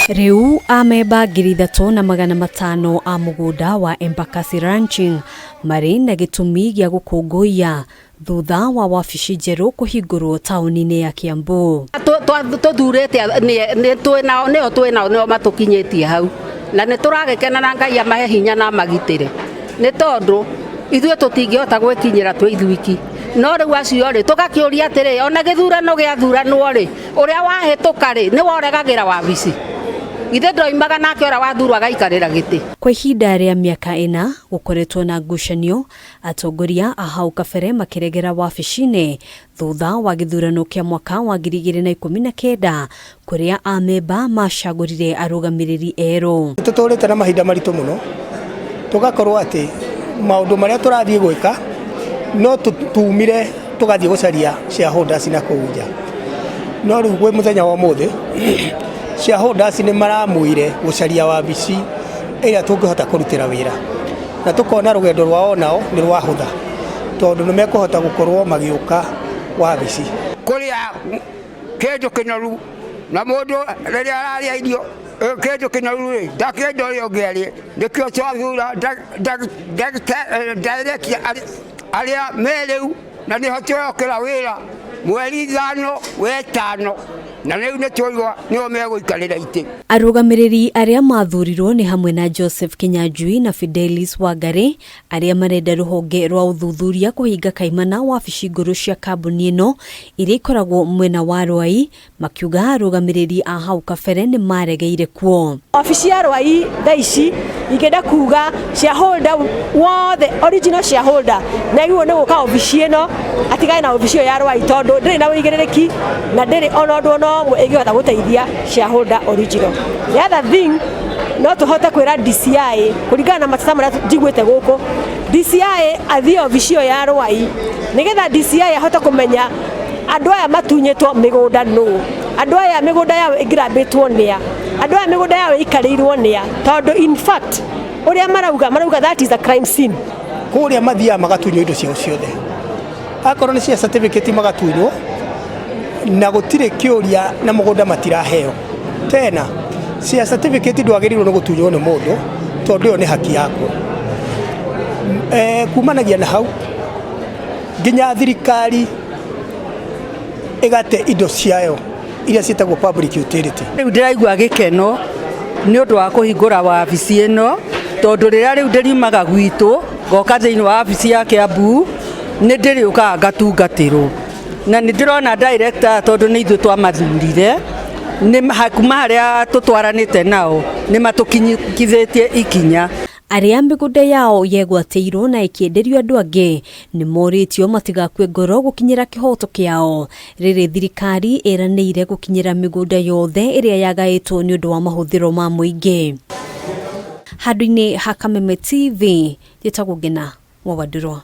Rĩu amemba 3,500 a mũgũnda wa Embakasi Ranching marĩ na gĩtũmi gĩa gũkũngũiya thutha wa wabici njerũ kũhingũrwo taũni-inĩ ya Kiambu. Tũthurĩte nĩo twĩ nao, nĩo matũkinyĩtie hau, na nĩ tũragĩkena, na Ngai amahe hinya na amagitĩre, nĩ tondũ ithuĩ tũtingĩhota gwĩkinyĩra twĩ ithuiki. No rĩu acio rĩ, tũgakĩũria atĩrĩ, ona gĩthurano gĩathuranwo rĩ, ũrĩa wahĩtũka rĩ, nĩwe ũregagĩra wabici? Ithe ndoimaga nake ũrĩa wathurwo agaikarĩra gĩtĩ. Kwa ihinda rĩa mĩaka 4 gũkoretwo na ngucanio, atongoria a hau kabere makĩregera wabici-inĩ thutha wa gĩthurano kĩa mwaka wa 2019, kũrĩa amemba macagũrire arũgamĩrĩri erũ. Tũtũrĩte na mahinda maritũ mũno, tũgakorwo atĩ maũndũ marĩa tũrathiĩ gwĩka no tumire tũgathiĩ gũcaria shareholders na kũu nja. No rĩu gwĩ mũthenya wa ũmũthĩ, shareholders nĩ maramwire gũcaria wabici ĩrĩa tũngĩhota kũrutĩra wĩra, na tũkona rũgendo rwao nao nĩ rwahũtha, tondũ nĩ mekũhota gũkorwo magĩũka wabici. Kũrĩa kĩndũ kĩnoru, na mũndũ rĩrĩa ararĩa irio kĩndũ kĩnoru rĩ, ndakĩenda ũrĩa ũngĩ arĩe. Nĩkĩo twathura director arĩa me rĩu, na nĩho tũrokĩra wĩra mweri 5 wa 5, na rĩu nĩ twaigua nĩo megũikarĩra itĩ. Arũgamĩrĩri arĩa mathurirwo nĩ hamwe na Joseph Kinyanjui na Fidelis Wangari, arĩa marenda rũhonge rwa ũthuthuria kũhinga kaimana wabici ngũrũ cia kambuni ĩno iria ikoragwo mwena wa Rwai, makiuga arũgamĩrĩri a hau kabere nĩ maregeire kuo. Wabici ya Rwai thaa ici, ingĩenda kuga shareholder wothe, original shareholder, nĩ agĩrĩirwo nĩ gũka obici ĩno, atigane na obici ĩyo ya Rwai, tondũ ndĩrĩ na ũigĩrĩrĩki na ndĩrĩ ona ũndũ ona ũmwe ĩngĩhota gũteithia shareholder original. The other thing, no tũhote kwĩra DCI, kũringana na mateta marĩa njiguĩte gũkũ, DCI athiĩ obici ĩyo ya Rwai, nĩgetha DCI ahote kũmenya andũ aya matunyĩtwo mĩgũnda nũ, andũ aya mĩgũnda yao ĩngirambĩtwo nĩa, andũ aya mĩgũnda yao ĩikarĩirwo nĩa, tondũ in fact ũrĩa marauga that is a crime scene. Kũrĩa mathiaga magatunywo indo ciao ciothe, akorwo nĩ cia certificate magatunywo, na gũtirĩ kĩũria, na mũgũnda matiraheo tena. Cia certificate ndwagĩrĩirwo nĩ gũtunywo nĩ mũndũ, tondũ ĩyo nĩ haki yaku. Kumanagia na hau nginya thirikari ĩgate indo ciayo iria ciĩtagwo public utility. Rĩu ndĩraigua gĩkeno nĩ ũndũ wa kũhingũra wabici ĩno, tondũ rĩrĩa rĩu ndĩriumaga gwitũ ngoka thĩinĩ wa wabici ya Kiambu, nĩ ndĩrĩũkaga ngatungatĩrwo, na nĩ ndĩrona director, tondũ nĩ ithuĩ twamathurire, nĩ kuma harĩa tũtwaranĩte nao nĩ matũkinyithĩtie ikinya. Arĩa mĩgũnda yao yegwatĩirwo na ĩkĩenderio andũ angĩ nĩ morĩtio matigakue ngoro gũkinyĩra kĩhoto kĩao, rĩrĩ thirikari ĩranĩire gũkinyĩra mĩgũnda yothe ĩrĩa yagaĩtwo nĩ ũndũ wa mahũthĩro ma mũingĩ. Handũ-inĩ ha Kameme TV, njĩtagwo Ngena wa Wandũrwa.